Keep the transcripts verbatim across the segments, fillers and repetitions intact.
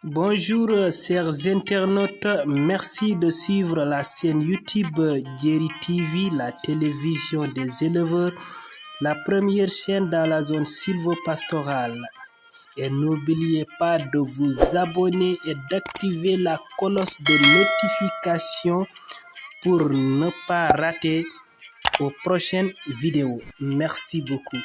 Bonjour, euh, chers internautes. Merci de suivre la chaîne YouTube, euh, Jerry T V, la télévision des éleveurs, la première chaîne dans la zone sylvopastorale. Et n'oubliez pas de vous abonner et d'activer la cloche de notification pour ne pas rater aux prochaines vidéos. Merci beaucoup.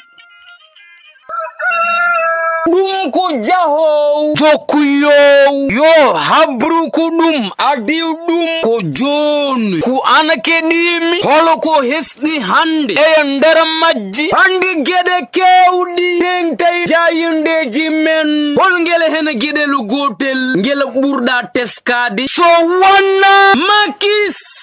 Ɗum ko jahoowo jokkuyow yo habru ko ɗum adi ɗum ko jooni ko ana keɗimi holo ko hesɗi hannde e nder majji hannde geɗe kewɗi tentay jayindeeji men hol ngel hen geɗel gootel ngel ɓurɗa teskaade so wona Macky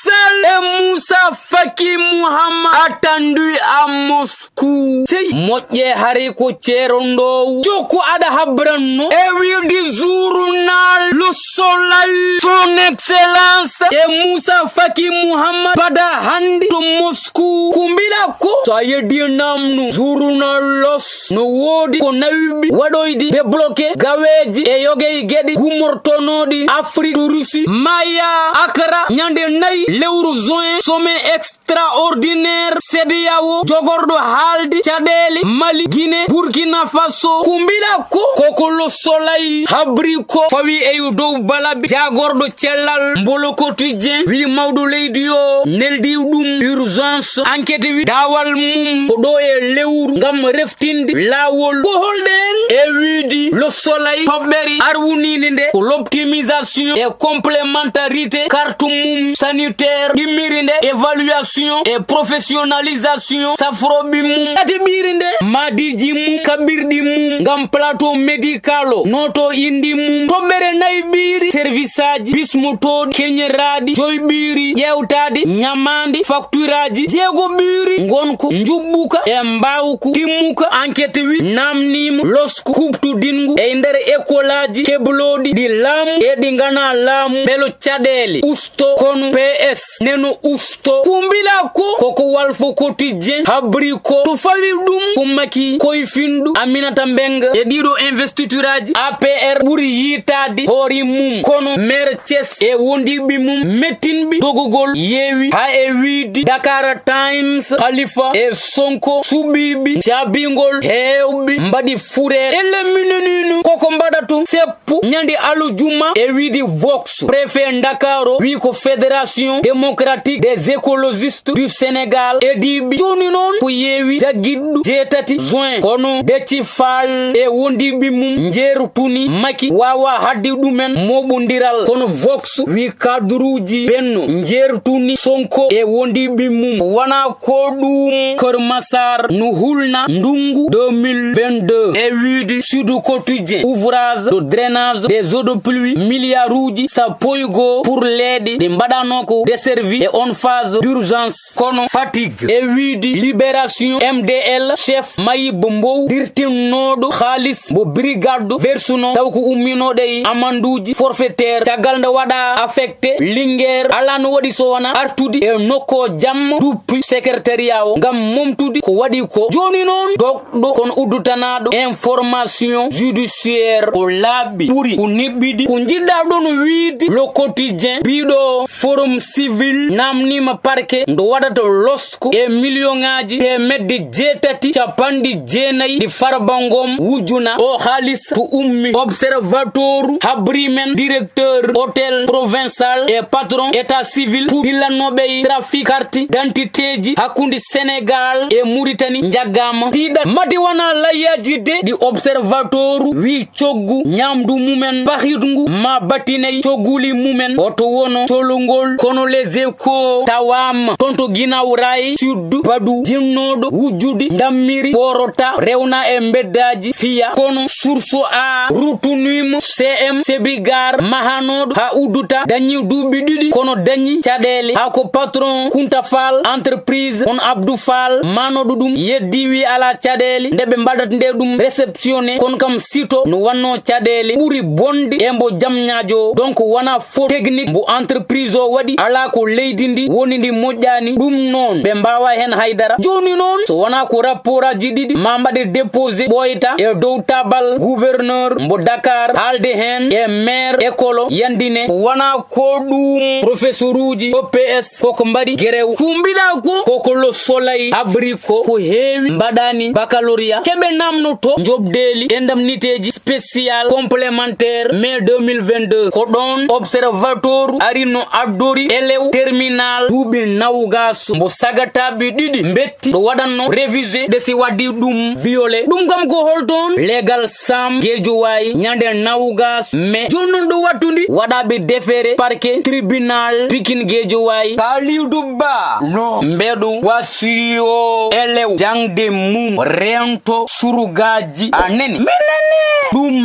Sall e Moussa Faki Mouhammad attendu à Moscou. Ku sey moƴƴe hari ko ceerondoowu jokku aɗa habranno e wiide journal Le Soleil son excellence e Moussa Faki Mouhammad bada hannde to Moscou ko mbila ko so a yeddi namnu journal Los no woodi ko nawiɓi waɗoyde débloqué gaweeji e yogey geɗe gummortonooɗi Afrique to Russie maya Accra ñande nayi lewru juin sommet extraordinaire cedeao jogorɗo haalde caɗeele Mali Guinée Burkina Faso ko mbila ko koko Le Soleil habri ko fawi e dow balabe jagorɗo cellal mbolo quotidien wi mawɗo leydi o neldi ɗum urgence enquête wi dawal mum ko ɗo e lewru ngam reftinde lawol ko holɗen e wiidi Le Soleil toɓɓere arwuninde nde ko l'optimisation e complémentarité carte mum sanitaire ɗimmiri nde évaluation e professionnalisation safroɓe mum tati ɓiri nde madiji mum kaɓirɗi mum ngam plateau médical o noto indi mum toɓɓere nayi ɓiri service aji bismotoɗi keñeraɗi joyi ɓiri ƴewtaɗi ñamandi facture aji jeego ɓiri gonko njuɓɓuka e mbawku timmuka enquête wi namnima losku huɓtudingu e nder école aji kebloɗi ɗi laamu e ɗi gana laamu ɓelo caɗele usto kono P S neno usto kumbila ko koko walfo quotidien habri ko to fawi ɗum kummaki koye finɗu aminata mbenga e ɗiɗo investiture aji A P R ɓuri yitade hoore mum kono maire Thiès e wondiɓe mum mettinɓe dogogol yeewi ha e wiidi Dakar Times Khalifa e Sonko suɓiɓe jaabingol heewɓe mbaɗi furere elle minenino koko mbaɗa to seppo ñande alojuma e wiidi Vox préfet Ndakaro wi ko fédération démocratique des écologistes du Sénégal ediɓe joni noon ko yeewi jaggiɗɗo jeetati juin kono Déthié Fall e wondiɓe mum njeertuni Macky wawa hadde ɗumen moɓodiral kono Vox wi cadruji Benno njeertuni Sonko e wondiɓe mum wona ko ɗum Keur Massar no hulna ndungu deux mille vingt-deux e wiide Sud Quotidien ouvrage de drainage des eaux de pluie milliarduji sappo e goo pour leeɗe ɗe mbaɗano ko desservi e on phase d'urgence kono Fatick e wiide Libération M D L chef Mayib Mbow dirtinnoɗo haalis mbo brigade versuno taw ko umminoɗo e amanduji forfaitaire caggal nde waɗa affecté Linguère ala no waɗi so wona artude e nokko jamma duppi secrétariat o ngam momtude ko waɗi ko joni noon dogɗo kono uddutanaɗo information judiciaire ko laaɓi ɓuri ko niɓɓiɗi ko jiɗɗa ɗon wiide Le Quotidien biɗo forum civil namnima parquet ndo waɗata losko e million ngaji temedde jeetati capanɗe jeenayi ɗi Farba Ngom wujuna o haalis to ummi observateur habri men directeur hôtel provincial e patron état civil pour dillannoɓe trafic carte d'identité ji hakkunde Sénégal e Mauritanie jaggama tiiɗa mati wona layyaji de ɗi observateur wi coggu ñamdu mumen pahitngu ma batinay cogguli mumen oto wono colungol kono les échos tawama tonto guinaw ray sud badu jinnoɗo wujjude dammiri ɓorota rewna e beddaji fiya kono source a rutunima C M Sébigar mahanoɗo ha udduta dañi duuɓi ɗiɗi kono dañi caɗele ha ko patron Kunta Fall entreprise on Abdou Fall manoɗo ɗum yeddi wi ala caɗele nde ɓe mbaɗata nde ɗum réceptionné kono kam sito no wanno caɗele caɗeele ɓuri bonde e mbo Jamñaajo. Donc wonaa faute technique mbo entreprise o waɗi, alaa ko leydi ndi woni ndi moƴƴaani. Ɗum noon ɓe mbaawaa heen haydara. Jooni noon so wonaa ko rapport aji ɗiɗi ma mbaɗe déposé ɓooyta e dow tabal gouverneur mbo Dakar, haalde heen e maire école o, yandine wonaa ko ɗum professeur uji O P S koko mbaɗi gerew. Ko mbiɗa ko, koko Le Soleil, Abricot, ko heewi mbaɗaani baccalauréat. Keɓe namnoto njoɓdeeli indemnité ji spécial complémentaire mai deux mille vingt-deux. Ko ɗoon Observateur ari no addori élève terminal duuɓi nawgaas mbo sagataaɓe ɗiɗi mbetti ɗo waɗatno révisé de si waɗi ɗum violé. Ɗum kam ko holtoon? Legal Sam Guédiawaye ñande nawgaas mai. Jooni noon ɗo wattundi waɗaaɓe déféré parquet tribunal Pikine Guédiawaye. Kalidou Ba no mbeɗu wasiyo élève jaŋde mum reento surgaaji a nani. Mi nani. Ɗum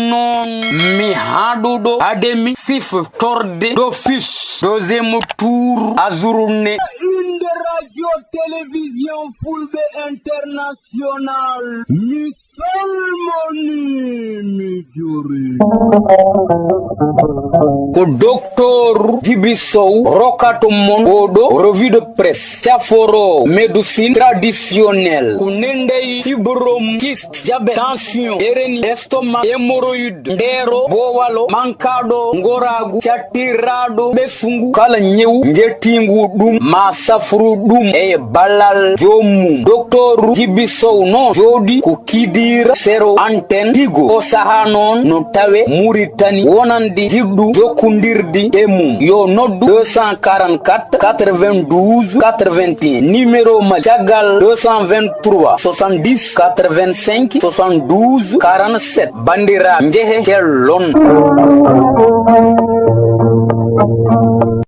noon mi haɗuɗo ademi siftorde d'office deuxième tour a journée. Une radio télévision Fulbe International. Mi salmoni, mi juri. Ko Docteur Djibi Sow rokkato mon oɗo revue de presse. Caforo médecine traditionnelle. Ko nendey fibrome, kyste, diabète, tension, hernie, estomac, hémorroïde, ndeero, bowalo, mankaɗo, ngoragu, cattiraaɗo, ɓesngu, kala ñewu njettingu ɗum ma safru ɗum e ballal joomum. Docteur Djibi Sow noon jooɗi ko Kidira, sero antenne Tigo. O saha noon no tawe Muritani, wonande jiɗɗo jokkondirde e mum. Yo noddu deux cent quarante-quatre quatre-vingt-douze quatre-vingt-un, numéro ma caggal deux cent vingt-trois soixante-dix quatre-vingt-cinq soixante-douze quarante-sept. Banndiraaɓe, njehe cellon.